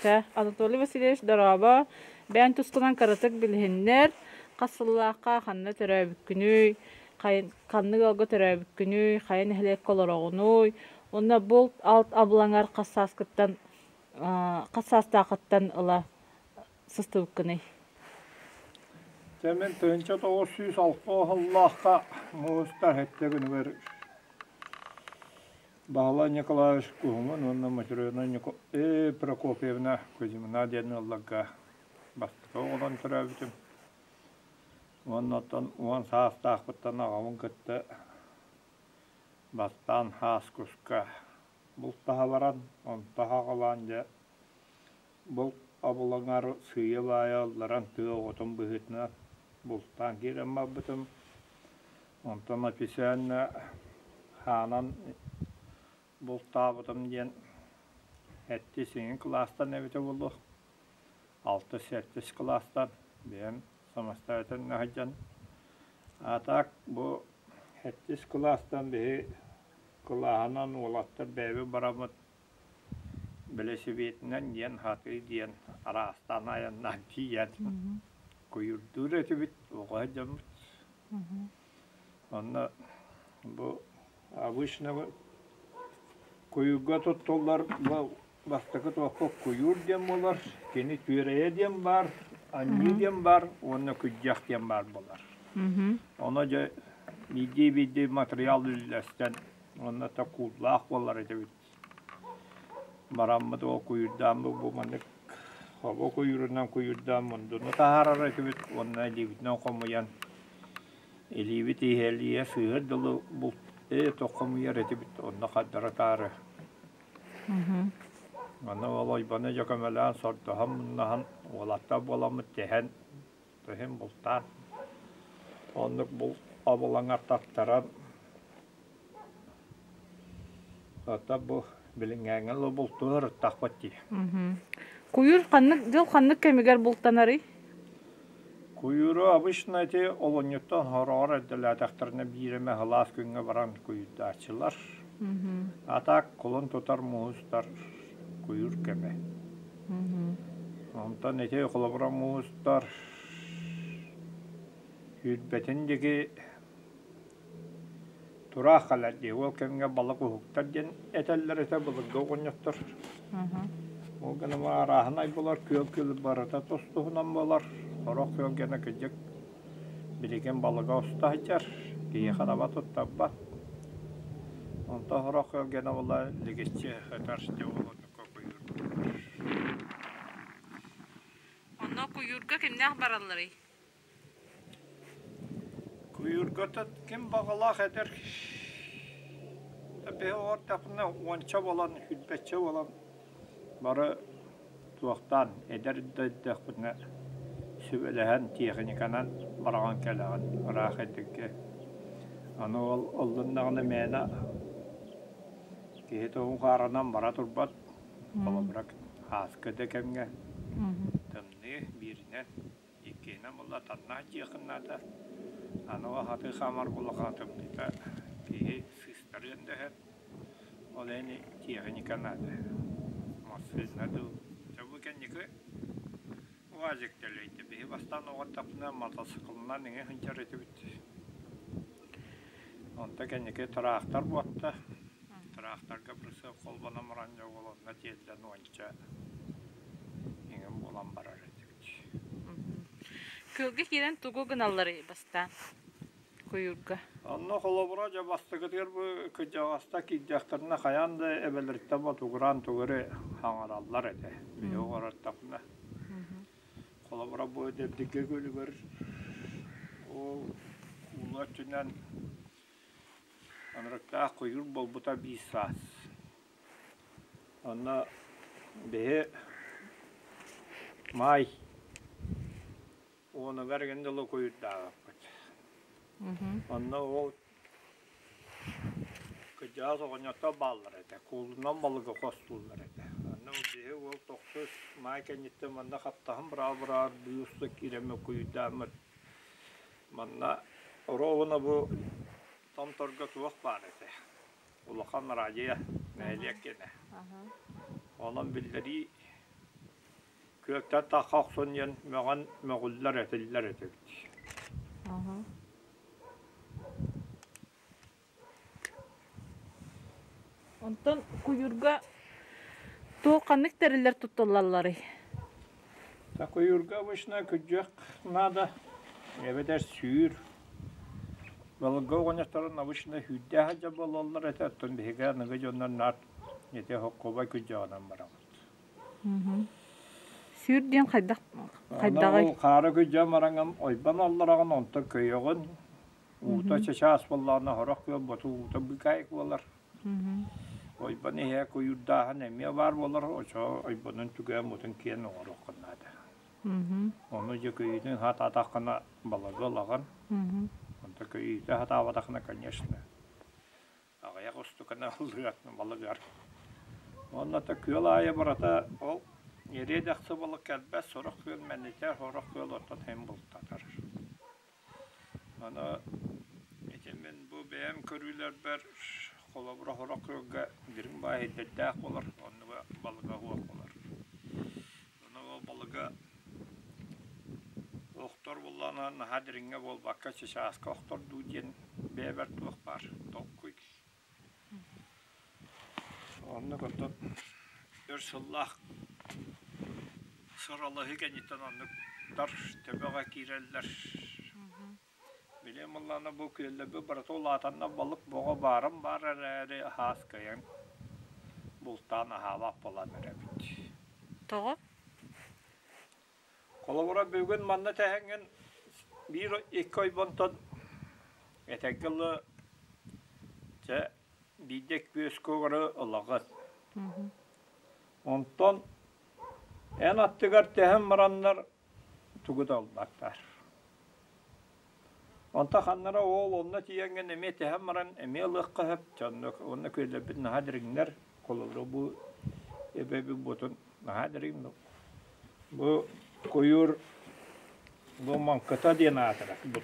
Чэ, Анатолий Васильевич, дорообо. Бэйэҥ тускунан кыратык билиһиннэр. Хас сыллаахха ханна төрөөбүккүнүй, ханнык ыалга төрөөбүккүнүй, хайа нэһилиэккэ олороҕунуй, уонна булт-алт абылаҥар хас сааскыттан хас саастааххыттан ыла сыстыбыккыный? Дьэ мин 1906 сыллаахха муустар сэттэ күнүгэр Баһылай Николаевич Куһумун уонна Матрена Прокопьевна Кузьмина диэн ыалларга бастакы оҕолон төрөөбүтүм. Уонна оттон 10 саастаахпыттан аҕабын кытта бастаан хаас куска бултаһа баран, онто аҕалаан дьэ булт абылаҥар сыыйа-баайа ылларан тыа оҕотун быһыытынан бултаан киирэн барбытым. Онтон официально хаанан бултаабытым диэн сэттис иҥин кылаастан эбитэ буолуо, алтыс-сэттис кылаастан бэйэм самостоятельно сылдьан. А так бу сэттис кылаастан биһи кылааһынан уолаттар бэйэбит бараммыт бэлэсипиэтинэн диэн хатыы диэн араастаан айаннаан тиийэн куйуурдуур этибит, оҕо сылдьаммыт. Онно бу обычно куйуурга туттуллар бу бастакы туохха куйуур диэн буолар, кини түөрэйэ диэн баар, анньыы диэн баар уонна күддьэх диэн баар буолар. Ону дьэ биирдии-биирдии матырыйаал үллэстэн уонна да кууллаах буолар этибит. Бараммыт ол куйуурдааммыт бу маннык хобо куйуурунан куйуурдаан мундуну таһаарар этибит уонна илиибитинэн хомуйан илиибит иһэлийэ сыыһар дылы булт ээ туох хомуйар этибит онно хардары-таары. Аны ол ойбону дьэ көмөлөөн сордоһон муннаһан уолаттар буоламмыт тэһэн Төһүн бултаан, оннук булт абылаҥар таттаран, ата бу билиҥҥээҥҥэ ыла бултуу сырыттахпыт дии. Куйуур ханнык дьыл ханнык кэмигэр бултанарый? Куйууру обычно ити олунньуттан хороҕор эрдэлээтэхтэринэ биир эмэ сылаас күҥҥэ баран куйуурдааччылар. А так кулун тутар муустар куйуур кэмэ. Онтон ити холобура муустар сүүрбэтин диэки тураах кэлэр дии. Ол кэмҥэ балык уһуктар диэн этэллэр этэ былыргы оҕонньоттор. Ол гынан арааһынай буолар, күөл күөл барыта тус-туһунан буолар. Сорох күөл гына кырдьык билигин балыга уста сылдьар, киһиэхэ таба туттарбат. Онтон сорох күөл гына буолла лигиччи ытар дьэ ол оннукка куйуур Онно куйуурга кимнээх баралларый? Куйуурга ким баҕалаах эдэр биһи оҕортохпуна уонча буолан, сүүрбэччэ буолан бары туохтаан эдэр да эрдэхпитинэ сүбэлэһэн тиэхиньиканан бараҕын кэлэҕин ыраах эдэргэ. Аны ол ыллыннаҕына мээнэ киһи туһун хааранан бара турбат Холобура, ааскы да кэмҥэ тымныы бииринэн, иккиһинэн буолла таннаах дьиэххин наада. Аны ол хатыы хаамар буоллаххына тымныыта киһи сыыстарыан да сөп. Ол иһин тиэхиньикэ наада. Массыына дуу. Дьэ бу кэнники УАЗик дэлэйдэ. Биһи бастаан оҕортохпуна мотоциклынан иҥэ сылдьар этибит. Онто кэнники тыраахтар буотта. Тыраахтарга прицеп холбонон баран дьэ уол онно тиэллэн уонча иҥин буолан барар этибит. Күөлгэ киирэн тугу гыналларый бастаан куйуурга? Онно холобура дьэ бастакытыгар бу кырдьаҕастар киирдэхтэринэ хайаан да эбэлэриттэн ботугураан тугу эрэ хаҥараллар этэ. Биһи оҕорортохпуна. Холобура бу Дэбдигэ күөлүгэр ол куула өттүнэн Ынырыктаах куйуур буолбута биир саас. Онно биһи маай уонугар игин дылы куйуурдаабыппыт. Онно ол кырдьаҕас оҕонньоттор бааллар этэ, куулунан балыгы хостууллар этэ. Онно биһи уол тохсус маай кэнниттэн манна хаптаһын быраа-быраа быыс киирэммит куйуурдааммыт Манна оруобуна бу Томторго туох баар этэ, улахан радио нэһилиэк киэнэ. Онон биллэрии. Күөлтэн тахха охсон диэн мөҕөн мөҕүллэр этиллэр этибит. Онтон куйуурга туох ханнык тэриллэр туттуллалларый? Куйуурга обычно күрдьэх наада, эбэтэр сүүр. Былыргы оҕонньотторун обычно сүүрдээх сылдьар буолаллар этэ, оттон биһиги аныгы дьоннор наар ити хоккуобай күрдьэҕинэн барабыт. Сүүр диэн хайдах Аны хайдаҕый? ол хаары күрдьэн бараҥҥын ойбон аллараҕын, онтон көйөҕүн, уута чычаас буоллаҕына сорох күөл боту уута быыкаайык буолар. Ойбон иһэ куйуурдааһын эмиэ баар буолар, очо ойбонун түгээн мутун киэн оҥоруоххун наада. Ону дьэ көйүүтүн сатаатаххына балыгы ылаҕын, онто көйүүтэ сатаабатаххына, конечно, аҕыйах устукана ыллыгар балыгар. Уонна то күөл аайы барыта ол эриэ-дэхси балык кэлбэт, сорох күөл мэнитэр, сорох күөл оттон иһин бултатар. Аны ити мин бу бэйэм көрүүлэрбэр холобура сорох күөлгэ дириҥ баай сирдэрдээх буолар, оннуга балыга суох буолар. Ону ол балыга охтор буоллаҕына наһаа дириҥҥэ буолбакка чычааска охтор дуу диэн бэйэбэр туох баар толкуй. Оннук оттон өр сыллаах сыралаһыы кэнниттэн оннуктар төбөҕө киирэллэр. Билиэм ыллаҕына бу күөллэрбит барыта улаатанна балык боҕо баарын баар эрээри аһаас кыайан бултаан аһаабат буолан эрэбит. Тоҕо? Холобура бүгүн манна тэһэҥҥин биир икки ойбонтон этэргэ дылы чэ биирдэ күөскэ ылаҕыт. Онтон эн аттыгар тэһэн бараннар тугу да ылбаттар. Онтон ханнара уол онно тиийэҥҥин эмиэ тэһэн баран эмиэ ылыахха сөп. Дьэ оннук уонна күөллэрбит наһаа дириҥнэр. Холобура бу эбэбит буотун наһаа дириҥ. Бу куйуур бу маҥкыта диэн аатырар бу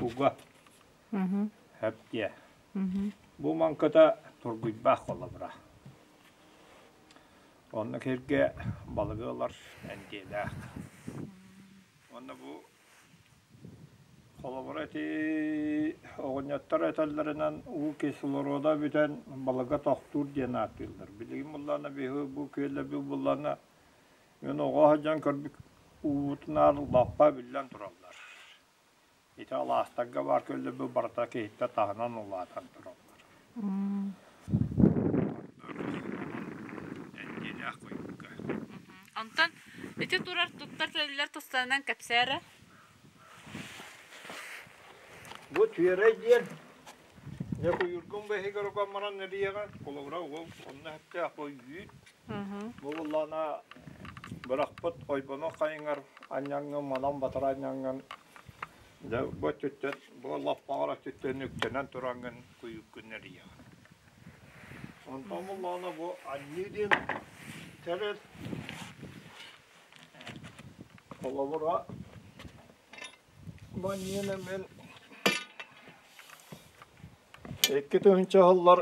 уга сөп диэ. Бу маҥкыта тургуйбах холобура. Онно сиргэ балыгы ылар эндиэлээх. Уонна бу холобура ити оҕонньоттор этэллэринэн уу кислорода бүтэн балыга тохтуур диэн ааттыыллар. Билигин буллаҕына биһиги бу күөллэрбит буллаҕына мин оҕо сылдьан көрбүт уубутунаар лаппа биллэн тураллар. Ити алаастарга баар күөллэрбит барыта киһиттэн таһынан улаатан тураллар. Эндиэлээх куйуурга. Онтон ити турар туттар тэриллэр тустарынан кэпсээ эрэ. Бу түөрэй диэн дьэ куйуургун бэһигэр уган баран эрийэҕин холобура уол онно сөптөөх бу үүт бу буоллаҕына бырахпыт ойбону хайыҥар анньаҥҥын манан батара анньаҥҥын дьэ бу өттүттэн бу лаппаҕар өттүттэн үктэнэн тураҥҥын куйуургун эрийэҕин. Онтон буоллаҕына бу анньыы диэн тэрил холобура бу анньыыны мин 2000 сыллар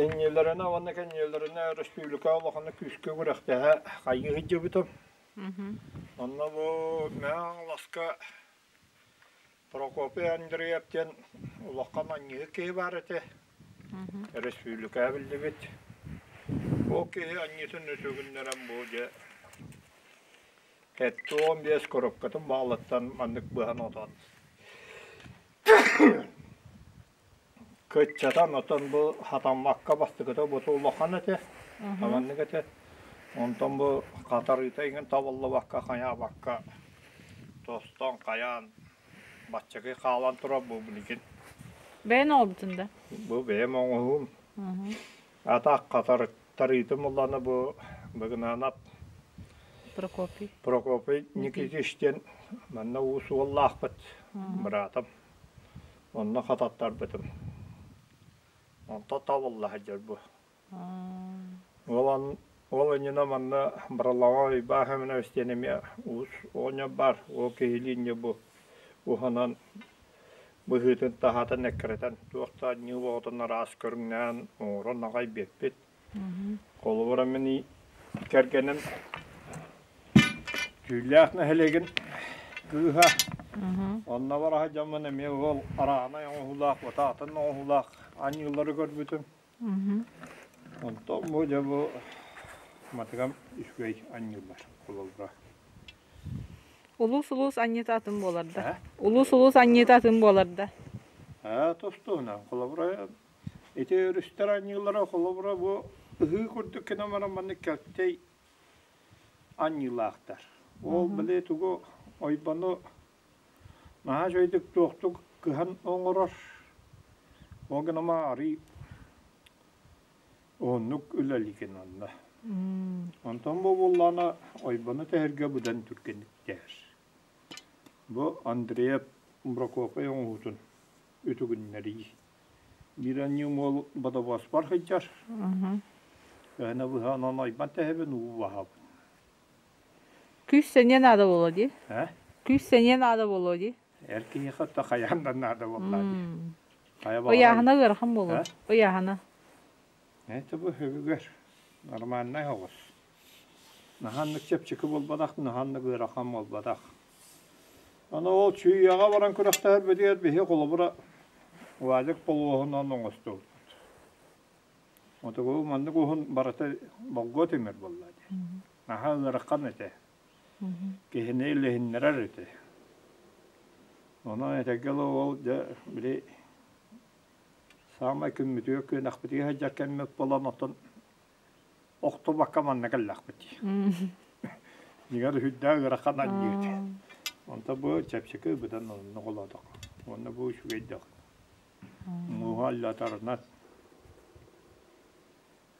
иннилэринэ уонна кэннилэринэ республика улаханнык күүскэ күрэхтэһэ хайыы сылдьыбытым. Онно бу Мэҥэ Хаҥаласка Прокопий Андреев диэн улахан анньыһык киһи баар этэ. Өрөспүүбүлүкэҕэ биллибит. Ол киһи анньыытын үтүгүннэрэн бу дьэ 75 коробкатын баалыттан маннык быһан отон Кыччатан отон бу хатаммакка бастакыта бу улахан этэ, маннык этэ. Онтон бу хатарыыта иҥин табыллыбакка, хайаабакка тостон хайаан баччакы хаалан турар бу билигин. Бэйэн оҥорбутун да? Бу бэйэм оҥоһуум. Атах хатарыытым уллана бу Быгынаанап Прокопий. Прокопий Никитич диэн манна уус уоллаахпыт быраатым. Онно хататтарбытым. Онто табылла сылдьар бу. Ол ол иннинэ манна Баралаҕа Уйбаан Семенович диэн эмиэ уус оҕонньор баар. Ол киһилиин дьэ бу уһанан быһыытын таһаатын эккирэтэн туох да анньыы оҕотун араас көрүҥнээн оҥорон аҕай биэрбит. Холобура мин Кэргэним Түүллээх нэһилиэгин кыыһа. Онно бара сылдьаммын эмиэ уол араанай оҥоһуулаах, батаатын оҥоһуулаах анньыылары көрбүтүм. Онтон бу дьэ бу матыгам үчүгэй анньыылар холобура. Улуус-улуус анньыыта атын буолар да. Улуус-улуус анньыыта атын буолар да. Ээ, тус-туһунан. Холобура, ити өрүстэр анньыылара холобура бу ыһыы курдук гынан баран маннык кэлтэй анньыылаахтар. Ол били тугу ойбону наһаа үчүгэйдик туохтук кыһан оҥорор. Ол гынан арый Оннук үлэлиигин онно. Онтон бу буоллаҕына ойбону тэһэргэ быдан түргэнник тэһэр. Бу Андреев Прокопий оҥоһуутун үтүгүннэрии. Биир анньыым уол бодобуоспар сылдьар. Кыһына быһа онон ойбон тэһэбин, уу баһабын. Күүс сэниэ наада буолуо дии. Э? Күүс сэниэ наада буолуо дии. Эр киһиэхэ да хайаан да наада буоллаа дии. Хайа Ыйааһына ыарахан буолуо. Ыйааһына. Это бу өбүгэр нормальнай оҕус. Наһааннык чэпчэки буолбатах, наһааннык ыарахан буолбатах. Аны ол Чүүйэҕэ баран күрэхтэһэрбитигэр биһи холобура Вадик полуоһунан оҥостубуппут. Отугу маннык уһун барыта болгуо тимир буолла дии. Наһаа ыарахан этэ. Киһини илиһиннэрэр этэ. Онон этэргэ дылы ол дьэ били Саамай күммүтүгэр күөнэхпитигэр сылдьар кэммит буолан, оттон охтубакка манна кэллэхпит дии. Дьиҥэр үһүйдээх ыарахан анньыы этэ. Онтон бу чэпчэки быдан онно холоотох. Уонна бу үчүгэй да мууһа аллатарынан.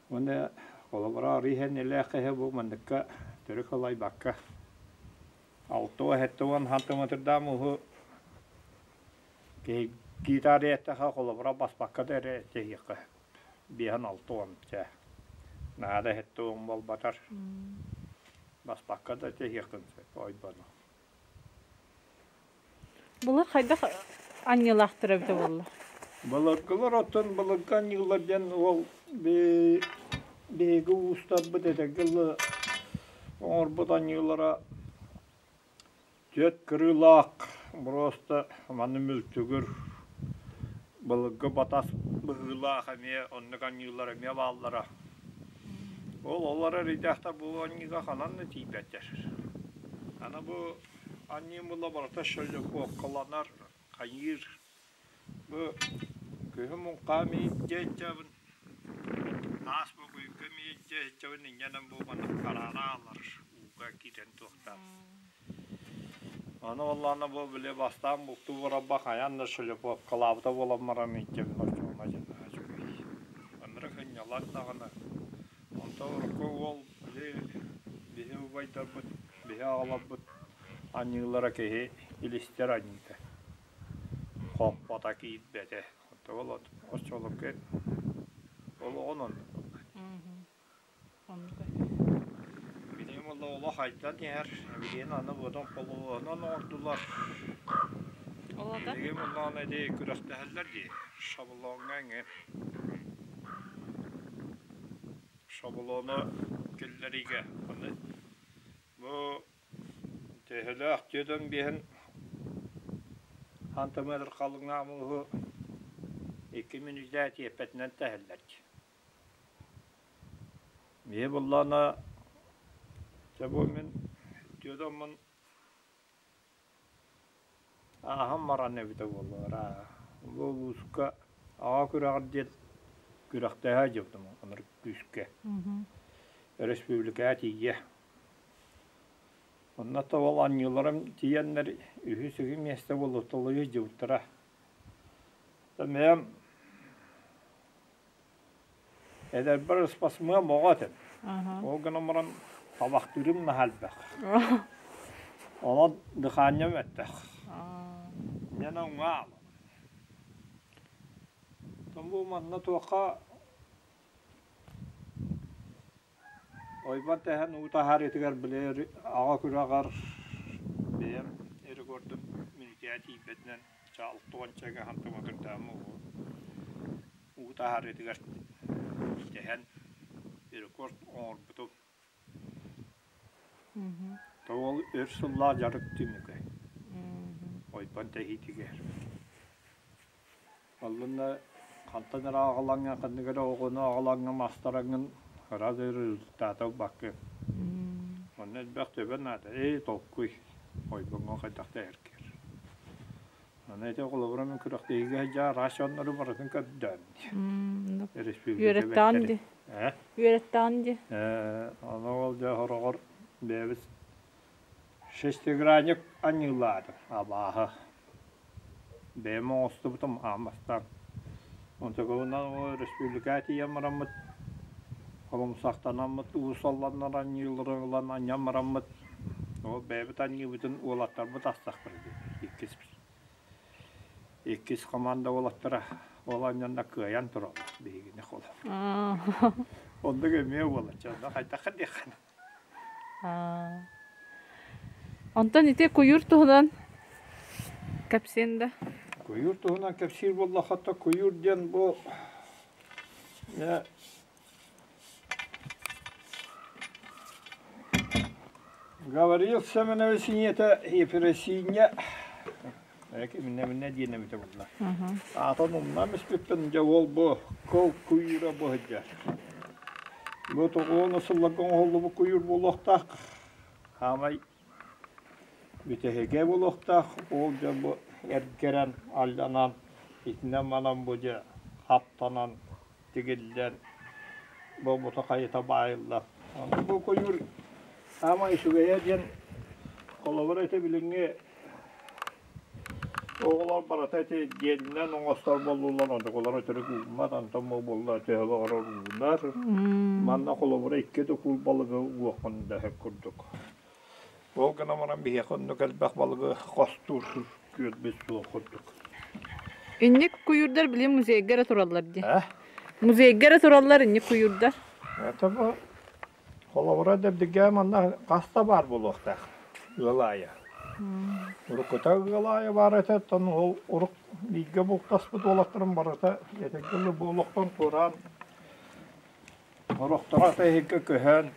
Уонна холобура арыы иһэн киһи бу манныкка төрүт халайбакка 60-70 сантиметрдаах мууһу Киһи гитара эттэхэ холобура баспакка да эрэ эттэһиэххэ 5-6 чэ наада 70 буолбатар баспакка да эттэһиэххин сөп ойбону. Былыр хайдах анньыылаахтар эбитэ буолла? Былыргылар оттон былыргы анньыылар диэн ол биһиги уустарбыт этэргэ дылы оҥорбут анньыылара Түөрт кырыылаах боруоста маны мүлтүгүр, былыргы батас быһыылаах эмиэ оннук анньыылар эмиэ бааллара. Ол олор эрэйдээхтэр бу анньыыга ханан да тиийбэттэр. Аны бу анньыым була барыта шелепуоккаланар, хайыыр. Бу күһүн муҥхаа миирдээччэбин, аас бу күйгө миирдээччэбин инньэнэн бу маннык хараара аалар ууга киирэн туохтаах. Аны буоллаҕына бу били бастаан бултуу барарбар хайаан да шлепуоккалаабыта буолан баран миирдээбин оччоҕуна дьэ наһаа үчүгэй. Ынырык сынньалаҥ даҕаны. Онтон урукку уол били биһи убайдарбыт, биһи аҕаларбыт анньыылара киһи илистэр анньыыта. Хоппото киирбэтэ. Ол оччолорго олоҕун оннук Билигин буолла олох айдан иһэр. Билигин аны бодон полуоһунан оҥордулар. Билигин буоллаҕына ити күрэхтэһэллэр дии. Шаблоҥҥа эҥин. Шаблону киллэриигэ. Аны бу Төһөлөөх түөтэн биэһин хантымыатыр халыҥнаамыһы 2 мүнүүтэ тиэппэтинэн тэһэллэр дии. Миэ буоллаҕына дьэ бу мин түөтэммин ааһан баран эбитэ буоллар бу улууска аҕа күрэҕэр диэн күрэхтэһэ сылдьыбытым ынырык күүскэ өрөспүүбүлүкэҕэ тиийэ Онно тобол анньыыларым тиийэннэр үһүс үһү миэстэ буолуталыы сылдьыбыттара. Бэйэм эдэрбэр ыспасмыам оҕо этим. Ол гынан баран табахтыырым наһаа элбэх. Онон дыхаанньам өттөх. Дьэ уҥа аалабын. Бу манна туохха Ойбон тэһэн уу таһаарыытыгар били аҕа күрэҕэр бэйэм рекордум мүнүүтэ тиийбэтинэн 60 хантыматырдаам уу таһаарыытыгар тэһэн рекорд оҥорбутум. Ол өр сыллаах дьарык түмүгэ. Ойбон тэһиитигэр. Аллына хантан эрэ аҕалаҥҥын, ханнык эрэ оҕону аҕалаҥҥын, мастараҥҥын араас результаты ылбаккын. Онно элбэх төбө наада. Ээ, толкуй. Ойбоҥҥо хайдах да эргэр. Аны ити холобура мин күрэхтэһиигэ сылдьан араас дьоннору барытын көрдөөн республика Үөрэттэҕин дии. Ээ? Үөрэттэҕин дии. Ээ, аны ол дьэ сороҕор бэйэбит шестигранник анньыылаатым абааһы. Бэйэм оҥостубутум аан бастаан. Онтукабынан ол республикаҕа тиийэн бараммыт, холумсахтанаммыт, уус алланнар анньыылары ылан анньан бараммыт, ол бэйэбит анньыыбытын уолаттарбыт астахтара дии. Иккис иккис команда уолаттара ол анньанна кыайан тураллар биһигини холор. Оннук эмиэ уолачча, онно хайдахха диэххин. Онтон ити куйуур туһунан кэпсиэн да? Куйуур туһунан кэпсиир буоллахха, куйуур диэн бу Гаврил Семенович ийэтэ Ефросинья миннэ диэн эбитэ буолла. Аатын умнан испиппин дьэ уол бу кыл куйуура бу сылдьар. Бу тоҕуону сылларга оҥоһуллубут куйуур буолуохтаах. Хаамай бүтэһигэ буолуохтаах. Ол дьэ бу эргэрэн, алланан, итинэн-манан бу дьэ хаптанан тигиллэн, буолбута хайыта баайыллар. Аны бу куйуур саамай үчүгэйэ диэн холобура ити билиҥҥи оҕолор барыта ити диэнинэн оҥостор буоллулар, онтукалара төрүт ууммат, онтон бу буолла төһө баҕарар уунар. Манна холобура икки да куул балыгы уоххун да сөп курдук. Ол гынан баран биһиэхэ оннук элбэх балыгы хостуур күөлбүт суох курдук. Инник куйуурдар били музейга эрэ тураллар дии. Музейга эрэ тураллар инник куйуурдар. Это бу холобура Дэбдигэ манна хаста баар буолуохтаах ыал аайы. Уруккута ыал аайы баар этэ, оттон ол урук бииргэ бултаспыт уолаттарым барыта этэргэ бу олохтон туораан Сорохторо эһиги көһөн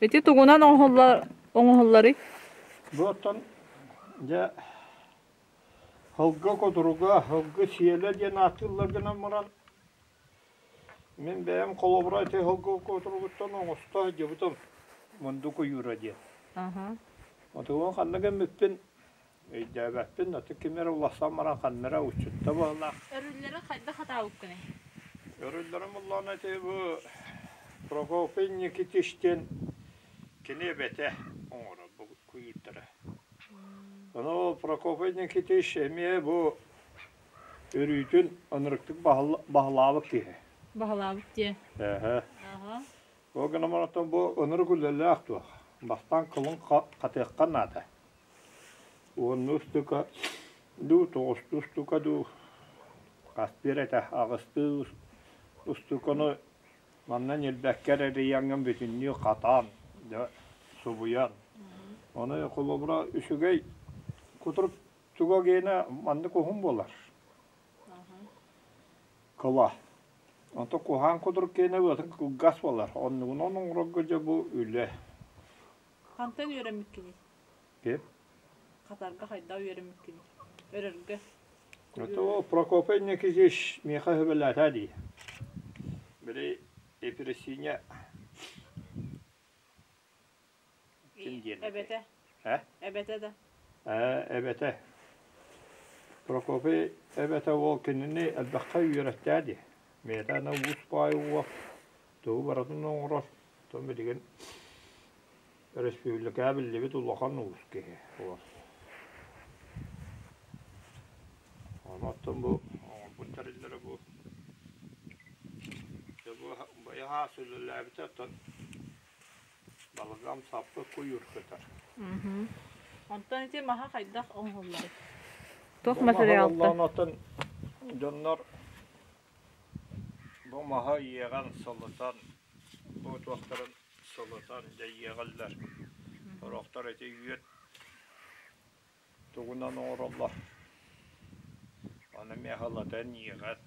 Ити тугунан оҥоһуллар оҥоһулларый? Бу оттон дьэ һылгы кутуруга, һылгы сиэлэ диэн ааттыыллар гынан баран мин бэйэм холобура ити һылгы кутуругуттан оҥосто сылдьыбытым мунду куйуура диэн. Отугун ханна гэммиппин Өйдөөбөппүн, аты ким эрэ уларсан баран ханна эрэ уччутта быһыылаах. Өрүллэрин хайдах хатаабыккыный? Өрүллэрин буллаҕына ити бу Прокопий Никитич диэн кини эбэтэ оҥорор бу куйуурдара. Ону Прокопий Никитич эмиэ бу өрүүтүн ынырыктык баһылаабыт киһи. Баһылаабыт диэ. Эһэ. Ол гынан баран бу ынырык үлэлээх туох. Бастаан кылын хатыахха наада. Уоннуу устука дуу, тоҕустуу устука дуу, хастыыр этэ, аҕыстыы устуканы манна ньилбэккэ эрэ эрийэҥҥин бүтүннүү хатаан, дьэ, субуйан. Ону холобура үчүгэй кутурук туга гиэнэ маннык уһун буолар. Кыла. Онтон куһаҕан кутурук гиэнэ быатын кылгас буолар. Оннугунан оҥорорго дьэ бу үлэ. Хантан үөрэммиккиний? Ким? Хатарга хайдах үөрэммиккиний? Өрөргө. Это Прокопий Никитич миэхэ сөбүлээтэ дии. Били эпирисииньэ ким диэн Эбэтэ. Э? Эбэтэ да. Ээ, эбэтэ. Прокопий эбэтэ уол кинини элбэххэ үөрэттээ дии. Бэйэтэ аны уус баай уол тугу барытын оҥорор. Оттон билигин Өрөспүүбүлүкэҕэ биллибит улахан уус киһи уол. Ону оттон бу оҥорбут тэриллэрэ бу дьэ бу быйаһаас үлэлээбитэ оттон балыгам саппыт куйуур сытар. Онтон ити маһа хайдах оҥоһулларый? Туох Бу маһы материалтан? оллоон оттон дьоннор бу маһы иэҕэн сылытан бу туохтарын сылытан дьэ иэҕэллэр. Сорохтор ити үөт тугунан оҥороллор. Ону эмиэ сылытан иэҕэн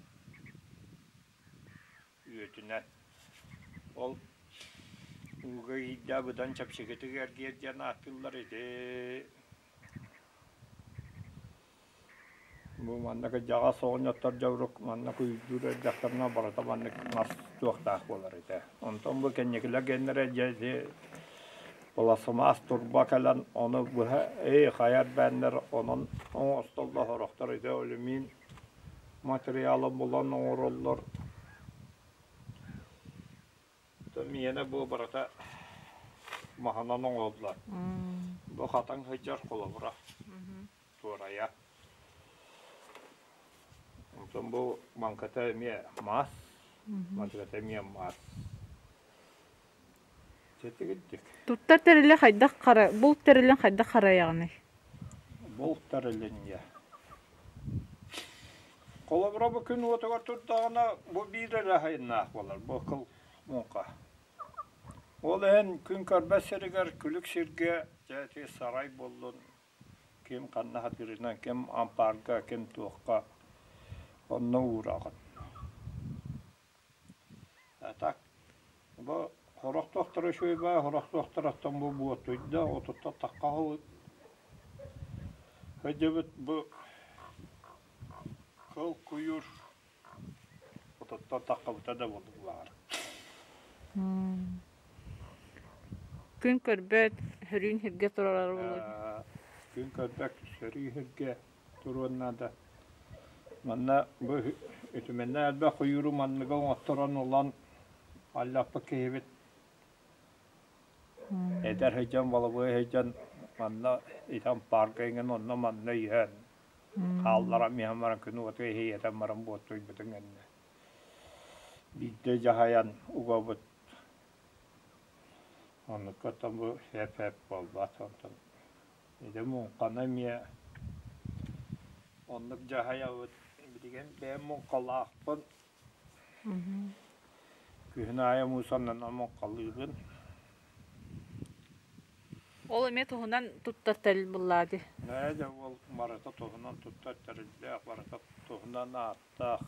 үөтүнэн. Ол Ууга иирдэ быдан чэпчэкитик эргийэр диэн ааттыыллар ити. Бу манна кырдьаҕас оҕонньоттор дьобурук манна куйдуур эрдэхтэринэ барыта маннык мас туохтаах буолар этэ. Онтон бу кэнникилэр гэннэрэ дьэ ити пластмасс турба кэлэн ону быһа эй хайа эрбээннэр онон оҥостоллор сорохтор ити алюмин материалы булан оҥороллор. Миэнэ бу барыта маһынан оҥоһуллар. Бу хатан сылдьар холобура туорайа. Онтон бу маҥката эмиэ мас, мантыката эмиэ мас. Чэтигирдик. Туттар тэрили хайдах хара булт тэрилин хайдах харайаҕыный? Булт тэрилин дьэ. Холобура бу күн уотугар турдаҕына бу биир эрэ айаннаах буолар, бу кыл муҥха. Ол иһин күн көрбөт сиригэр күлүк сиргэ дьэ ити сарай буоллун, ким ханна сатыырынан, ким ампаарга, ким туохха онно уураҕын. А так бу сорох туохтара үчүгэй баа, сорох туохтара оттон бу буотуйда, отуттан тахха сылдьыбыт бу кыл куйуур отуттан таххабыта да буоллар. Күн көрбөт, сөрүүн сиргэ турар буолуо. Күн көрбөт, сөрүүн сиргэ туруон наада. Манна бу үтүмэннээх элбэх куйууру манныга оҥотторон ылан аллаппыт киһибит эдэр сылдьан, балабыай сылдьан манна итэн парка иҥэн онно манна иһэн хаалларан иһэн баран күн уоту иһийэтэн баран буоттуйбутун кэннэ биирдэ дьаһайан угабыт оннукка оттон бу эп-эп буолбат онтон Ити муҥханы эмиэ оннук дьаһайабыт. Билигин бэйэм муҥхалаахпын. Күһүн аайы муус аннынан муҥхалыыбын. Ол эмиэ туһунан туттар тэрил буллаа дии. Ээ дьэ ол барыта туһунан туттар тэриллээх, барыта туһунан ааттаах.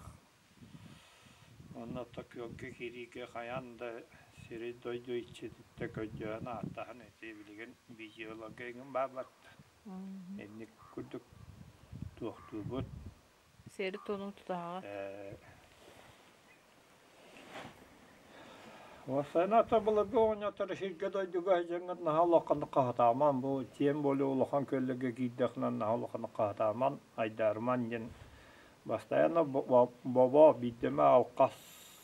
Уонна оттон күөлгэ киириигэ хайаан да сири-дойду иччититтэн көрдөһөн ааттаһан ити билигин видеоларга эҥин бааллар инник курдук туохтуубут. Сиэри-туому тутаһаҕыт. Уопсайынан былыргы оҕонньоттор сиргэ-дойдуга сылдьаҥҥыт наһаа улаханнык хаһытаамаҥ, бу тем более улахан күөллэргэ киирдэххинэ наһаа улаханнык хаһытаамаҥ, айдаарымаҥ диэн Бастайаанна бобо биирдэмэ алҕас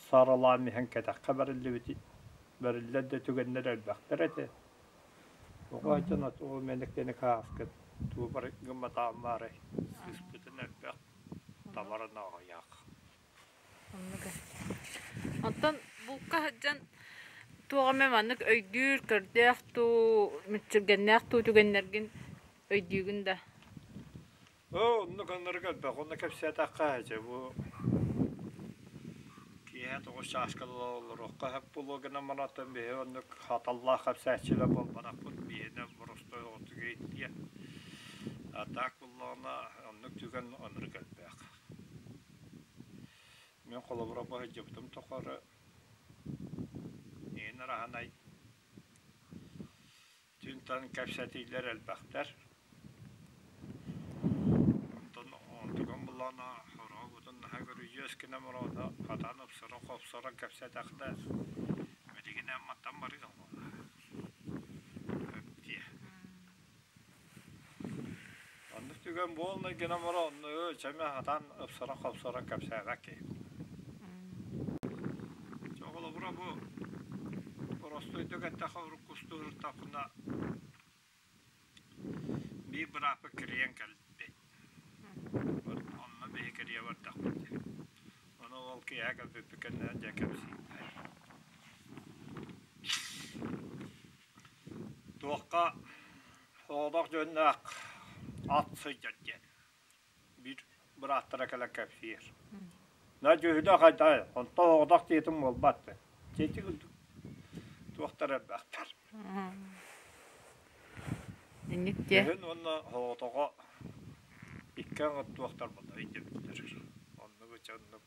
саралаан иһэн кэтэххэ бэриллибит бэриллэр да түгэннэр элбэхтэр этэ. Оҕо сылдьан ол мэниктэни хааскыт тугу бары гымматаҕым баарай сыыспытын элбэх табарын аҕыйах. Оннук Оттон булка сылдьан туох эмэ маннык өйдүүр, көрдөөх дуу, мүччүргэннээх дуу түгэннэргин өйдүүгүн да? Оо, оннук аннарык элбэх. Онно кэпсээтэххэ, дьэ бу киэһэ тоҕус чааска дылы олоруохха сөп буолуо гынан баран биһи оннук хаталлаах кэпсээччилэр буолбатахпыт. Биһиэнэ боростуой оҕотук иһиттиэ. А так буоллаҕына оннук түгэн оннук элбэх. Мин холобура бу сылдьыбытым тухары иһин араһанай Түүн кэпсэтиилэр элбэхтэр. Онтон онтукам буллаҕына хорообутун наһаа көрүдьүөс гына мороно хатаан ыпсара-хопсоро кэпсэтэхтэ билигин эн мантан барыаҥ буолла диэ. Оннук түгэн буолла гына мороонну чэмэ хатаан ыпсара-хопсоро кэпсээбэт киһи. Чэ холобура бу боростуойдук эттэххэ уруккустууртахпына биир бырааппыт кирийэн кэлбит. Онно биһи кирийэ бардахпыт дии. Ону ол киэһэ кэлбиппит кэннэ дьэ кэпсииллэр. Туохха соҕотох дьонноох ат сылдьар диэн биир бырааттара кэлэн кэпсиир. На дьүһүнэ хайдай, онтон оҕодох диэтим буолбат. Дьэти курдук туохтар элбэхтэр. Инник диэ. Дьүһүн уонна оҕотоҕо икки аҥы туохтар буолла өйдөбүттэр. Оннук оннук.